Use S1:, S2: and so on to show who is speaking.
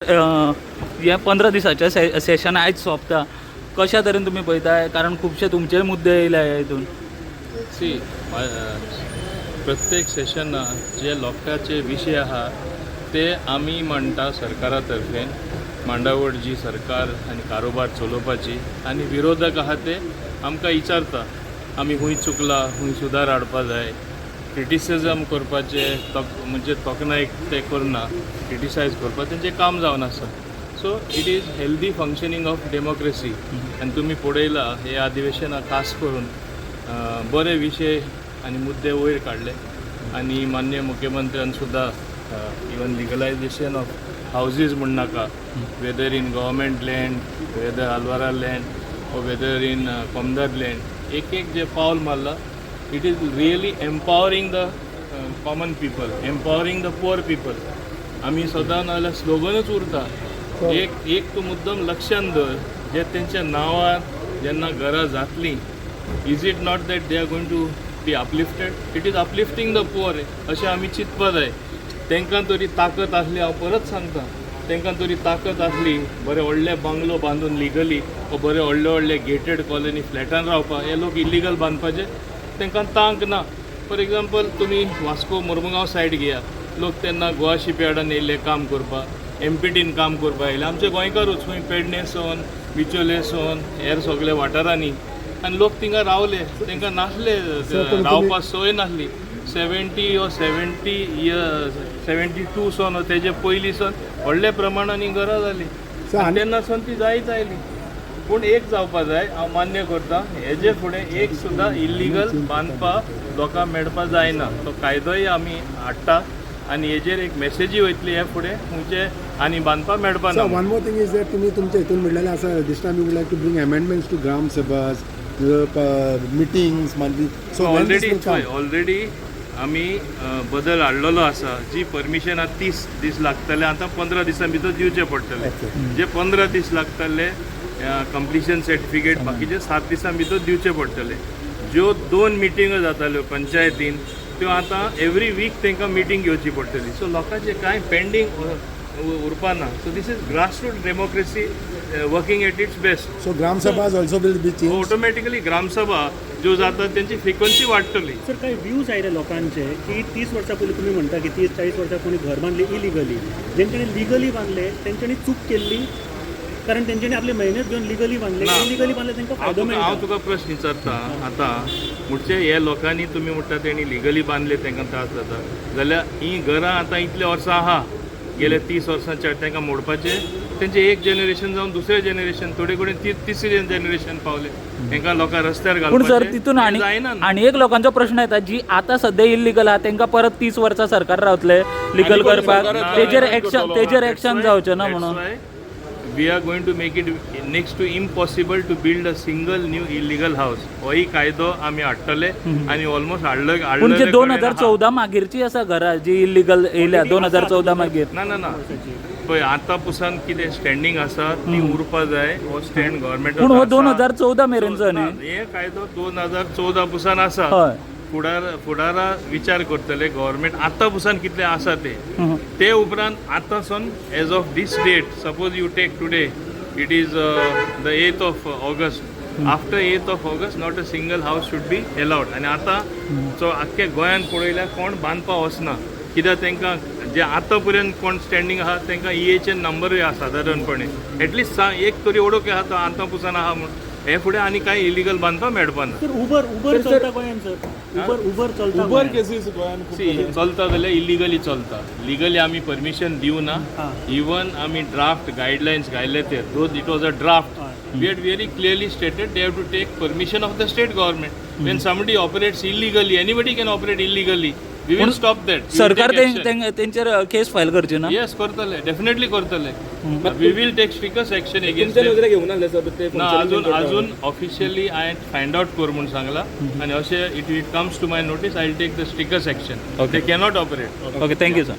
S1: हें 15 दिसाचें सेशन आयज सोंपता. कशा तरेन तुमी पळयताय? कारण खुबशे तुमचेय मुद्दे येयले ह्या हितून.
S2: सी, प्रत्येक सेशना जे लोकांचे विशय आहा ते आमी मांडटा सरकारा तर्फेन. मांडावळ जी सरकार आनी कारोबार चलोवपाची आनी विरोधक आहा ते आमकां विचारता आमी खूंय चुकला, खूंय सुदार हाडपा जाय. क्रिटिसिजम करपाचे म्हणजे तोखणाय ते करना, क्रिटिसायज करपाचें तेंचें काम जावन आसा. So it is healthy functioning of democracy. आनी तुमी पळयलां, हे अधिवेशनाक खास करून बरे विशय आनी मुद्दे वयर काडले आनी मान्य मुख्यमंत्र्यान सुद्दां इवन लिगलायजेशन ऑफ हावजीज म्हण नाका, whether in government land, whether Alvares land or whether in Comunidade land, एक एक जे पावल मारलां, it is really empowering the common people, empowering the poor people. आमी सदां नाजाल्यार स्लोगनूच उरता. एक एक तूं मुद्दम लक्षान दवर, जे तेंच्या नांवार जेन्ना घरां जातलीं, is it not that they are going to be uplifted? It is uplifting the poor अशें आमी चिंतपा जाय. तांकां तरी ताकत आसली, हांव परत सांगता, तांकां तरी ताकत आसली बरे व्हडले बंगलो बांदून लिगली वो बरे व्हडले व्हडले गेटेड कॉलनी फ्लॅटान रावपाक. हे लोक इलिगल बांदपाचे तांकां तांक ना. फॉर एग्जाम्पल, तुमी वास्को मुरमुगांव सायड घेया. लोक तेन्ना गोवा शिपयार्डान येयल्ले काम करपाक, एमपीटीन काम करपाक येयले. आमचे गोंयकारूच खंय पेडणे सोन, बिचोले सोन, हेर सगळे वाठारांनी आनी लोक थिंगा रावले. तांकां नासले रावपाक सोय नासली. 70 or 70 years, 72 सन, तेजे पयलीं सन व्हडल्या प्रमाणांनी घरां जालीं आनी तेन्ना सन ती जायत आयली. पूण एक जावपा जाय, हांव मान्य करता, हेजे फुडें एक सुद्दां इल्लिगल बांदपाक लोकांक मेळपा जायना. तो कायदोय आमी हाडटा आनी हेजेर एक मेसेजूय वयतली, हे फुडें खंयचे आनी बांदपाक मेळपा ना.
S3: So one more thing is that तुम्ही तुमच्या हितून म्हणलेलें आसा, this time you would like to bring amendments to Gram Sabhas, meetings monthly. So when this
S2: already
S3: will come?
S2: Already आमी बदल हाडलेलो आसा. जी परमिशन 30 दीस लागतले, आतां 15 दिसां भितर दिवचे पडटले. जे 15 दीस लागतले कंप्लिशन सर्टिफिकेट, बाकीचे 7 दिसां भितर दिवचे पडटले. ज्यो दोन मिटिंगो जाताल्यो पंचायतीन, त्यो आतां एवरी वीक तांकां मिटींग घेवची पडटली. सो लोकांचे कांय पेंडींग उरपा ना. So this is grassroot democracy working at its best.
S3: So Gram Sabhas also will be changed.
S2: Automatically gram sabha ज्यो जाता तेंची फ्रिक्वन्सी वाडटली.
S4: सर, काही व्ह्यूज आयले लोकांचे की 30 वर्सां पयलीं, तुमी म्हणटा की 30-40 वर्सां कोणी घर बांदले इलिगली, जेंच्यांनी लिगली बांदले तेंच्यांनी चूक केल्ली, कारण तेंच्यांनी आपली मेहनत घेवन लिगली बांदले.
S2: ना.
S4: इलिगली बांदले तांकां
S2: हांव
S4: फायदो
S2: तुका हांव
S4: मेळटा.
S2: तुका प्रश्न विचारता आतां. म्हणजे हे लोकांनी, तुमी म्हणटा तेणी लिगली बांदले, तांकां त्रास जाता जाल्यार ही घरां आतां इतले वर्सां आहा, गेले 30 वर्सांच्या, तांकां मोडपाचें? तेंचे एक जनरेशन जावन दुसरें जनरेशन, थोडे कडेन ती तिसरें जनरेशन पावले, तांकां लोकांक रस्त्यार
S1: पूण सर,
S2: घालपाचें
S1: तितून
S2: हें
S1: आनी
S2: जायना न्हू.
S1: आनी एक लोकांचो प्रश्न येता, जी आतां सद्या इल्लिगल आहा तेंकां परत 30 वर्सां सरकार रावतले लिगल करपाक? तेजेर एक्शन जावचें ना म्हणून.
S2: We are going to make it next to impossible to build a single new illegal house. होय कायदो आमी हाडटले आनी ऑलमोस्ट हाडलो.
S1: पूण जे 2014 मागीरची आसा घरां, जी इल्लिगल येयल्या 2014 मागीर?
S2: ना ना ना, पळय, आतां पुसान कितें स्टँडींग आसा ती उरपा जाय. हो स्टँड गव्हर्मेंट
S1: पूण हो 2014 मेरेनचो न्ही?
S2: हे कायदो 2014 पुसान आसा. फुडारा विचार करतले गव्हर्मेंट आतां पुसान कितले आसा ते. ते उपरांत आतां सन as of this date, suppose you take today, it is the 8th of August. After 8th of August, not a single house should be allowed. आनी आतां सो आख्खे गोंयांत पळयल्यार कोण बांदपाक वचना, कित्याक तांकां जे आतां पर्यंत कोण स्टँडींग आहा तांकां ईएचएन नंबरूय आहा. सादारणपणे एटलिस्ट एक तरी ओळख आहा, तो आतां पुसान आहा म्हूण. हे फुडें आनी कांय इलिगल बांदपाक मेळपा ना.
S4: सर, उबर उबर चलता गोंयांत सर, उबर उबर चलता
S5: उबर
S4: गोंयांत.
S5: केसीस गोंयांत खूब.
S2: सी, चलता जाल्यार इलिगली चलता. लिगली आमी परमिशन दिवना. इवन आमी ड्राफ्ट गायडलायन्स घायले ते, though it was a draft, we had very clearly stated they have to take permission of the state government. When somebody operates illegally, anybody can operate illegally, we will stop that.
S1: सरकार तेंचेर केस file करची ना?
S2: येस, करतले, definitely करतले. We will take strictest action against.
S5: तुमच्या नजरे घेऊन आले सर ते?
S2: ना, अजून अजून ऑफिशियली हांवें फायंड आउट कर म्हूण सांगला आनी अशें it comes to my notice, I will take the strictest action. They cannot operate.
S1: Okay, thank you sir.